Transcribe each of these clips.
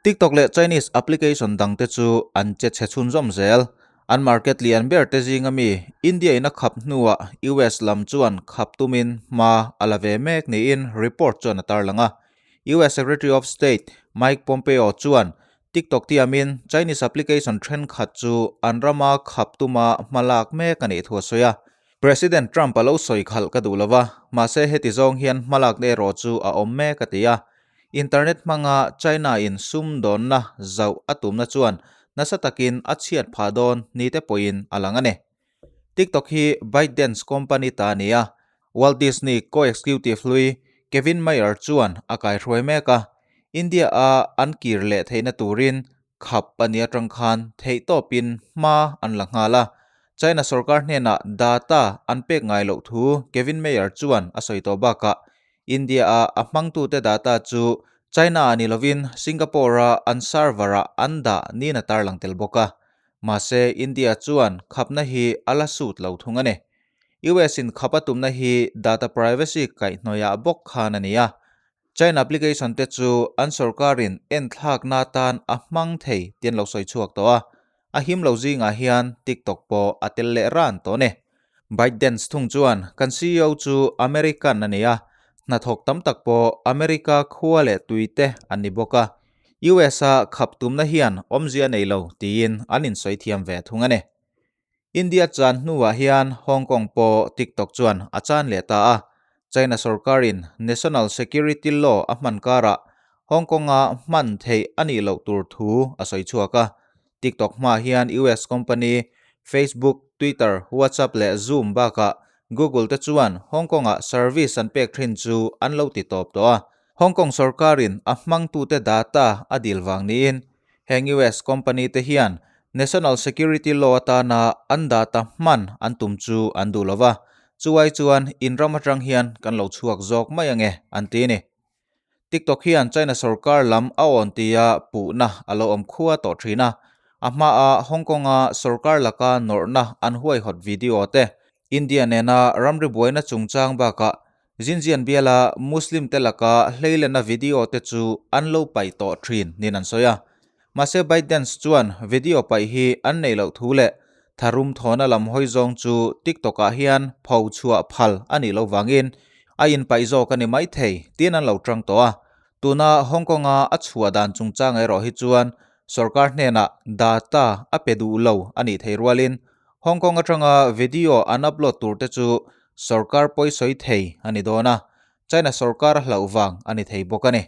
TikTok leh Chinese application dangte chu an che chhe chhunzawm zel. An market lian ber te zinga mi India in a khap hnuah US lam chuan khap tumin hma a la ve mek niin report chuan a tarlang a. US Secretary of State Mike Pompeo chuan TikTok tiamin Chinese application thenkhat chu an rama khap tuma hma lak mek a nih thu a sawi a. President Trump a lo sawi khalh ka duh lo va, mahse heti zawng hian hma lakna erawh chu a awm mek a ti a. Internet hmanga China in sumdawnna zauh a tumna chuan nasa takin a chhiat phah dawn ni te pawhin a lang a ni. TikTok hi ByteDance company ta a ni a, Walt Disney co-executive hlui Kevin Mayer chuan a kaihruai mek a, India a an kir leh theihna turin khap a ni atang khan theihtawpin hma an la nghal a, China sorkar hnenah data an pek ngai loh thu Kevin Mayer chuan a sawi tawh bakah India-a a hmangtute data chu China-ah ni lovin Singapore-a an server-ah an dah niin a tarlang tel bawk a. Mahse, India chuan khapna hi a la sut lo thung a ni. US-in khap a tumna hi data privacy kaihhnawihah bawk khan a ni a. China application te chu an sorkarin enthlakna atan a hmang thei tih an lo sawi chhuak tawh a. A him lo zingah hian TikTok pawh a tel leh ran tawh a ni. ByteDance thung chuan kan CEO chu American a ni a, hnathawk tam tak pawh America khua leh tui te an ni bawk a, US a khap tumna hian awmzia nei lo tiin an insawi thiam ve thung a ni. India chan hnuah hian Hong Kong pawh TikTok chuan a chan leh ta a, China sorkarin National Security Law a hman karah Hong Kong-a hman theih a nih loh tur thu a sawi chhuak a. TikTok hmaah hian US company Facebook, Twitter, WhatsApp leh Zoom bakah Google te chuan Hong Kong-ah service an pek thin chu an lo ti tawp tawh a. Hong Kong sorkarin a hmangtute data a dil vang niin heng US company te hian National Security Law atana an data hman an tum chu an duh lo va, chuai chuan in ram atang hian kan lo chhuak zawk mai ange an ti a ni. TikTok hian China sorkar lam a awn tia puhna a lo awm khua tawh thin a, a hmaa Hong Kong-a sorkar laka nawrhna an huaihawt video te, India nena ramri buaina chungchang bakah Xinjiang biala Muslim te laka hleilena video te chu an lo paih tawh thin niin an sawi a. Mahse ByteDance chuan video paih hi an neih loh thu leh tharum thawhna lam hawi zawng chu TikTok ah hian pho chhuah phal a nih loh vangin a inpaih zawk a ni maithei tiin an lo tang tawh a. Tuna Hong Kong a a chhuah dan chungchang erawh hi chuan sorkar hnenah data a pe duh lo a nih thei rualin Hong Kong atanga video an upload tur te chu Sorkar pawi sawi thei a ni dawn a, China sorkar a hlauh vang a ni thei bawk a ni.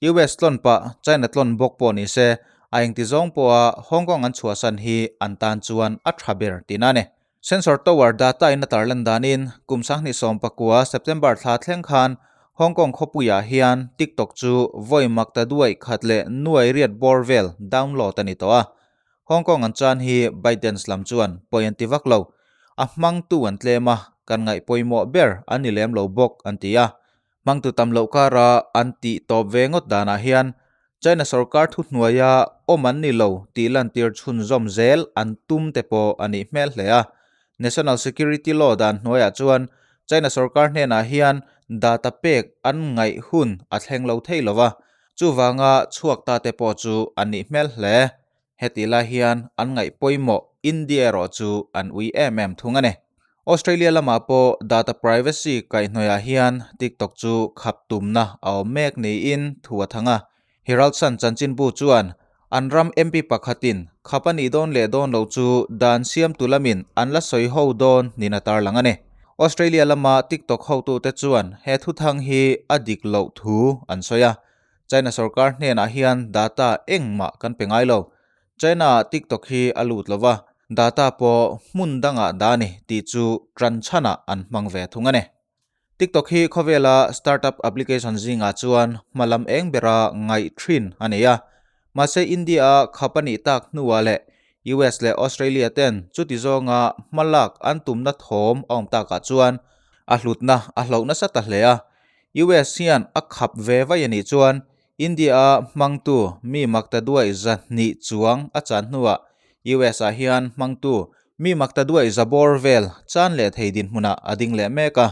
US tlawn pah China tlawn bawk pawh ni se, a engti zawng pawha Hong Kong an chhuahsan hi an tan chuan a tha ber tihna a ni. Sensor Tower data in a tarlan danin kum 2019 September thla thleng khan Hong Kong khawpuiah hian TikTok chu vawi makta duaih khat leh nuai riat bawr vel download a ni tawh a. Hong Kong an chan hi ByteDance lam chuan pawi an ti vak lo. A hmangtu an tlem a, kan ngaih pawimawh ber an ni lem lo bawk an ti a. Hmangtu tam loh kara an tih tawp ve ngawt danah hian China sorkar thuhnuaia awm an ni lo tih lantir chhunzawm zel an tum te pawh a nih hmel hle a. National Security Law dan hnuaiah chuan China sorkar hnenah hian data pek an ngaih hun a thleng lo thei lo va, chuvanga chhuak ta te pawh chu an nih hmel hle. Heti lai hian an ngaih pawimawh India erawh chu an ui em em thung a ni. Australia lamah pawh data privacy kaihhnawihah hian TikTok chu khap tumna a awm mek niin thu a thang a. Herald Sun chanchinbu chuan an ram MP pakhatin khap a nih dawn leh dawn loh chu dan siamtu lamin an la sawi ho dawn niin a tarlang a ni. Australia lama TikTok hotute chuan he thuthang hi a dik loh thu an sawi a. China sorkar hnenah hian data engmah kan pe ngai lo. China-ah TikTok hi a lut lo va, data pawh hmun dangah dah a ni tih chu tan chhanah an hmang ve thung a ni. TikTok hi khawvela startup application zingah chuan hma lam eng bera ngaih thin a nei a. Mahse India-a khap a nih tak hnuah leh US leh Australia ten chuti zawnga hma lak an tumna thawm a awm takah chuan a hlutna a hloh nasa ta hle a. US hian a khap ve vai a nih chuan India-a hmangtu mi makta duai 200 chuang a chan hnuah US-ah hian hmangtu mi makta duai za bawr vel chan leh thei dinhmunah a ding leh mek a.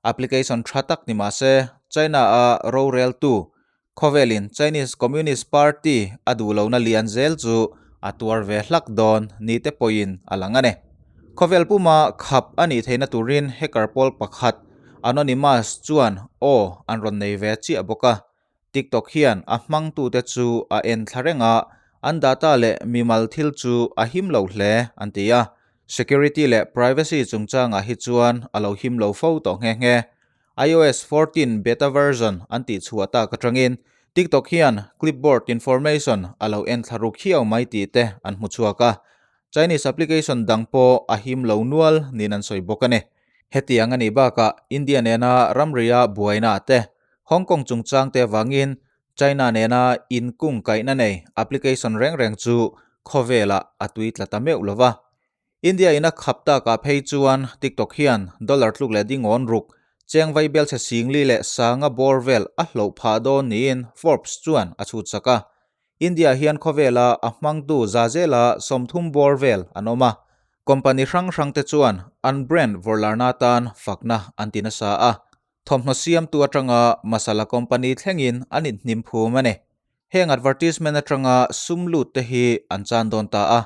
Application tha tak ni mah se China-a roreltu. Khawvelin Chinese Communist Party a duh lohna lian zel chu a tuar ve hlak dawn ni te pawhin a lang a ni. Khawvel puma khap a nih theihna turin hacker pawl pakhat Anonymous chuan aw an rawn nei ve chiah bawk a. TikTok hian a hmangtute chu a en thla reng a, an data leh mimal thil chu a him lo hle an ti a. Security leh privacy chungchangah hi chuan a lo him lo fo tawh nghe nghe. iOS 14 beta version an tih chhuah tak atangin TikTok hian clipboard information a lo en thla ruk hiau mai tih te an hmu chhuak a. Chinese application dang pawh a him lo nual niin an sawi bawk a ni. Hetiang a nih bakah India nena ramria buaina te, Hong Kong chungchang te avangin China nena inkung kaihna nei application reng reng chu khawvelah a tui tla ta meuh lo va. India in a khap takah phei chuan TikTok hian dollar tluk leh dingawn ruk cheng vai belchhe singli leh sanga bawr vel a hloh phah dawn niin Forbes chuan a chhut sak a. India hian khawvela a hmangtu za zela 30 bawr vel an awm a. Company hrang hrangte chuan an brand vawrhlarna atan fakna an ti nasa a. Thawmhnaw siamtu atanga masala company thlengin an inhnim phum a ni. Heng advertisement atanga sum lut te hi an chan dawn ta a,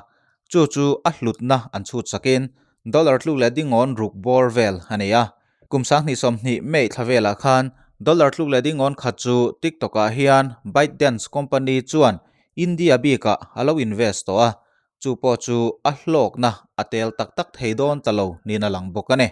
chu chu a hlutna an chhut sakin dollar tluk leh dingawn ruk bawr vel a ni a. Kum 2020 May thla velah khan dollar tluk leh dingawn khat chu TikTok ah hian ByteDance company chuan India bikah a lo invest tawh a, chu pawh chu a hlawkna a tel tak tak thei dawn ta lo niin a lang bawk a ni.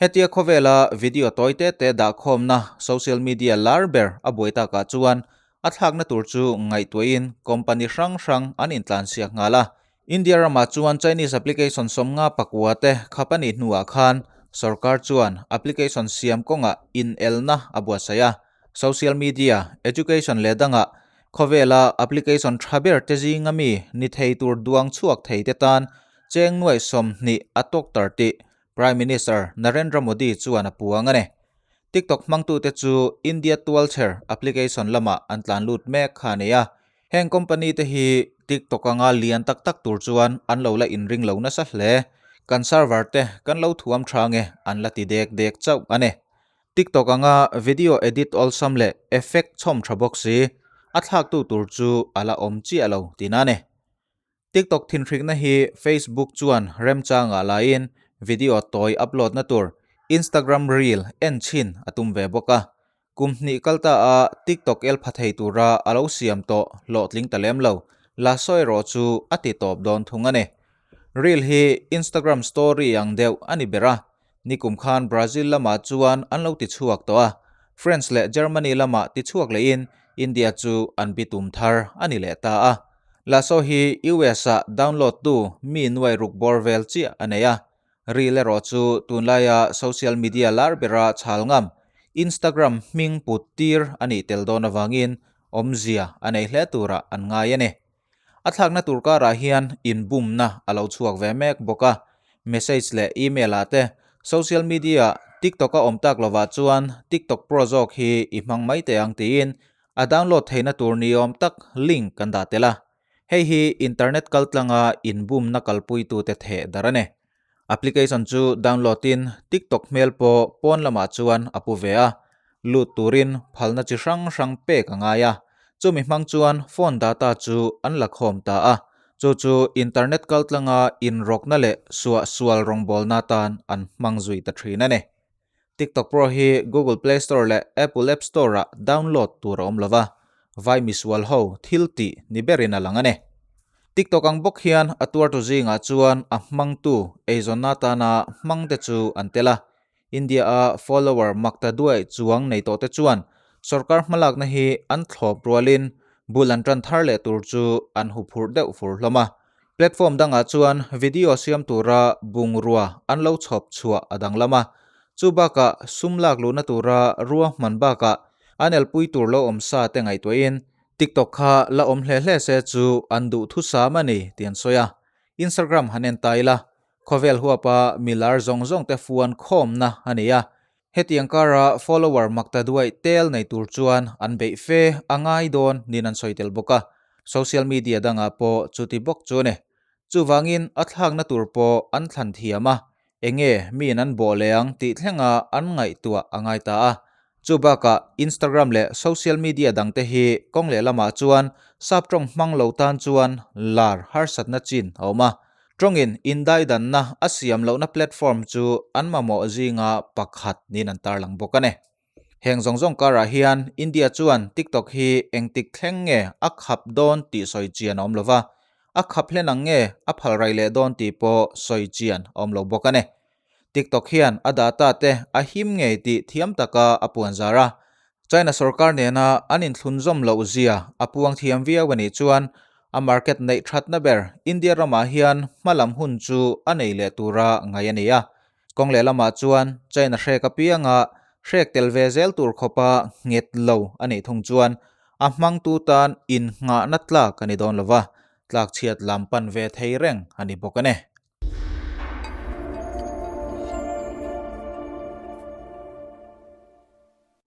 Hetia khawvela video tawi te te dahkhawmna social media lar ber a buai takah chuan a thlakna tur chu ngaihtuahin company hrang hrang an intlansiak nghal a. India ramah chuan Chinese application 54 te khap a nih hnuah khan sorkar chuan application siam kawngah inelna a buatsaih a. Social media, education leh dangah khawvela application tha ber te zinga mi ni thei tur duang chhuak thei te tan cheng nuaih 20 a tawk tar tih Prime Minister Narendra Modi chuan a puang a ni. TikTok hmangtute chu India tualchher application lamah an tlan lut mek kha a ni a. Heng company te hi TikTok anga lian tak tak tur chuan an lo la inring lo nasa hle. Kan server te kan lo thuam tha nge an la ti dek dek chauh a ni. TikTok anga video edit awlsam leh effect chhawm tha bawk si a thlaktu tur chu a la awm chiah lo tihna a ni. TikTok thinhrikna hi Facebook chuan remchangah laiin video tawi upload na tur Instagram Reel en chhin a tum ve bawk a. Kum hnih kal ta a TikTok el pha thei tura a lo siam tawh hlawhtling ta lem lo, la sawi erawh chu a ti tawp dawn thung a ni. Reel hi Instagram story ang deuh a ni ber a, nikum khan Brazil lamah chuan an lo ti chhuak tawh a, France leh Germany lamah ti chhuak lehin India chu an bitum thar a ni leh ta a. Lasso hi US ah download tu mi nuai ruk bawr vel chiah a nei a. Reel erawh chu tunlaia social media lar bera chhal ngam Instagram hming put tir a nih tel dawn avangin awmzia a nei hle turah an ngai a ni. A thlakna tur karah hian inbumna a lo chhuak ve mek bawk a. Message leh email ah te, social media ah TikTok a awm tak lovah chuan TikTok Pro zawk hi i hmang mai teh ang tiin a download theihna tur ni awm tak link kan dah tel a. Hei hi internet kaltlanga inbumna kalpuitute theh dar a ni. Application chu download in TikTok hmel pawh pawn lamah chuan a pu ve a, lut turin phalna chi hrang hrang pek a ngai a, chumi hmang chuan phone data chu an la khawm ta a, chu chu internet kaltlanga inrawkna leh suahsual rawngbawlna atan an hmang zui ta thin a ni. TikTok Pro hi Google Play Store leh Apple App Store-ah download tur a awm lo va, vai misual ho thil tih ni berin a lang a ni. TikTok ang bawk hian a tuartu zingah chuan a hmangtu eizawnna atana hmangte chu an tel a. India-a follower makta duai chuang nei tawhte chuan sorkar hmalakna hi an thlawp rualin bul an tan thar leh tur chu an huphurh deuh fur hlawm a. Platform dangah chuan video siam tura bungrua an lo chhawp chhuah a danglam a. Chu bakah sum lak luhna tura ruahman bakah an elpui tur lo awm sa te ngaihtuahin TikTok kha la awm hle hle se chu an duh thusam a ni tih an sawi a. Instagram han en ta ila, khawvel huapa mi lar zawng zawng te fuan khawmna a ni a. Hetiang kara follower makta duaih tel nei tur chuan an beih fe a ngai dawn niin an sawi tel bawk a. Social media dangah pawh chuti bawk chu a ni. Chuvangin a thlakna tur pawh an thlan thiam a, enge miin an bawh leh ang tih thlenga an ngaihtuah a ngai ta a. Chu bakah Instagram leh social media dangte hi kawng lehlamah chuan sap tawng hmang lo tan chuan lar harsatna chin a awm a. Tawngin indaidanna a siam lohna platform chu an mamawh zinga pakhat niin an tarlang bawk a ni. Heng zawng zawng karah hian India chuan TikTok hi engtik thleng nge a khap dawn tih sawi chian a awm lo va, a khap hlen ang nge a phal rai leh dawn tih pawh sawi chian a awm lo bawk a ni. TikTok hian a data te a him ngei tih thiam taka a puan zar a, China sorkar nena an inthlunzawm loh zia a puang thiam viau a nih chuan a market neih thatna ber India ramah hian hmalam hun chu a nei leh tura ngaih a ni a. Kawng lehlamah chuan China hrek apianga hrek tel ve zel tur khawpa nghet lo a nih thung chuan a hmangtu tan innghahna tlak a ni dawn lo va, tlak chhiat lam pan ve thei reng a ni bawk a ni.